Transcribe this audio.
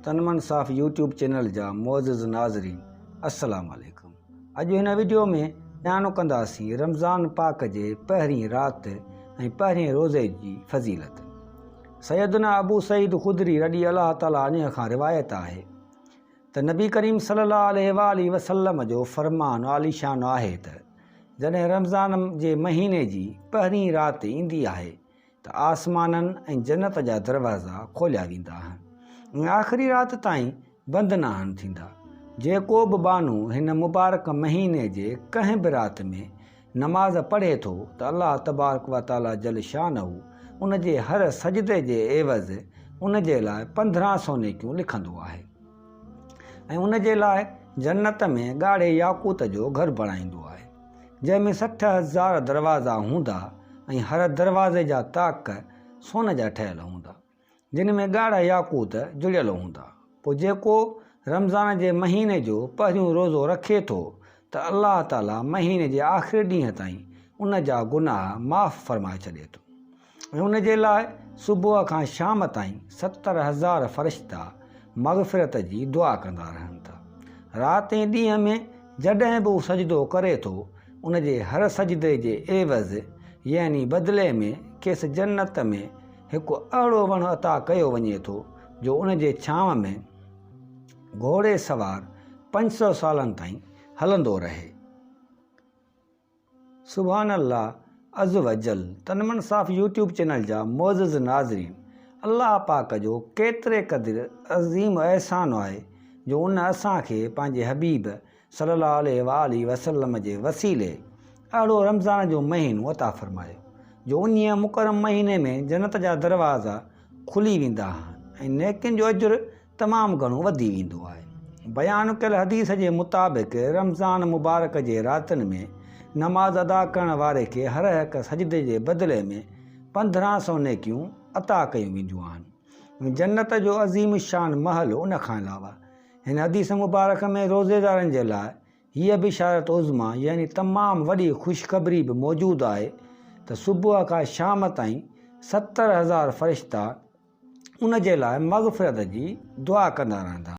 تن من صاف يوٽيوب چينل جا معزز ناظرين السلام عليڪم اڄ هن وڊيو ۾ بيان ڪنداسين رمضان پاڪ جي پهرين رات ۽ پهرين روزي جي فضيلت سيدنا ابو سعيد خدري رضي الله تعالٰي عنه کان روايت آهي ته نبي ڪريم صلي الله عليه واٰله وسلم جو فرمان عاليشان آهي ته جڏهن رمضان جي مهيني جي پهرين رات ايندي آهي ته آسمانن ۽ جنت جا دروازا کوليا ويندا آهن ۽ آخري رات تائين بند ناهن ٿيندا. جيڪو به ٻانهو هن مبارڪ مهيني جي ڪنهن به رات ۾ نماز پڙهي ٿو ته الله تبارڪ و تعاليٰ جل شانه ان جي هر سجدي جي عيوض ان جي لاء 15 سو نيڪيون لکندو آهي ۽ ان جي لاء جنت ۾ ڳاڙهي ياقوت جو گهر بڻائيندو آهي. جنهن ۾ 60,000 دروازا هوندا ۽ هر دروازي جا طاق سون جا ٺهيل هوندا، جن ۾ ڳاڙها ياقوت جڙيل هوندا. پوء جيڪو رمضان جي مهيني جو پهريون روزو رکي ٿو ته الله تعاليٰ مهيني جي آخري ڏينهن تائين ان جا گناهه معاف فرمائي ڇڏي ٿو. ۽ ان جي لاء صبح کان شام تائين 70,000 فرشتا مغفرت جي دعا ڪندا رهن ٿا. رات ۽ ڏينهن ۾ جڏهن به هو سجدو ڪري ٿو، ان جي هر سجدي جي عيوض يعني بدلي ۾ کيس جنت ۾ هڪ اهڙو وڻ عطا ڪيو وڃي ٿو جو ان جي ڇانو ۾ گهوڙي سوار 500 سالن تائين هلندو رهي. سبحان الله عزوجل تن من صاف يوٽيوب چينل جا معزز ناظرين الله پاڪ جو ڪيتري قدر عظيم احسان آهي جو ان اسان کي پنهنجي حبيب صلي الله عليه واٰله وسلم جي وسيلي اهڙو رمضان جو مهينو عطا فرمايو جو انهيء مڪرم مهيني ۾ جنت جا دروازا کلي ويندا آهن ۽ نيڪين جو اجر تمام گهڻو وڌي ويندو آهي. بيان ڪيل حديث جي مطابق رمضان مبارڪ جي راتن ۾ نماز ادا ڪرڻ واري کي هر هڪ سجدي جي بدلي ۾ 15 سو نيڪيون عطا ڪيون وينديون آهن ۽ جنت جو عظيم الشان محل ان کان علاوه هن حديث مبارڪ ۾ روزيدارن جي لاء هيء بشارت عظميٰ يعني تمام وڏي خوشخبري به موجود آهي ته صبح کان شام تائين 70,000 فرشتا ان جي لاء مغفرت جي دعا ڪندا رهندا.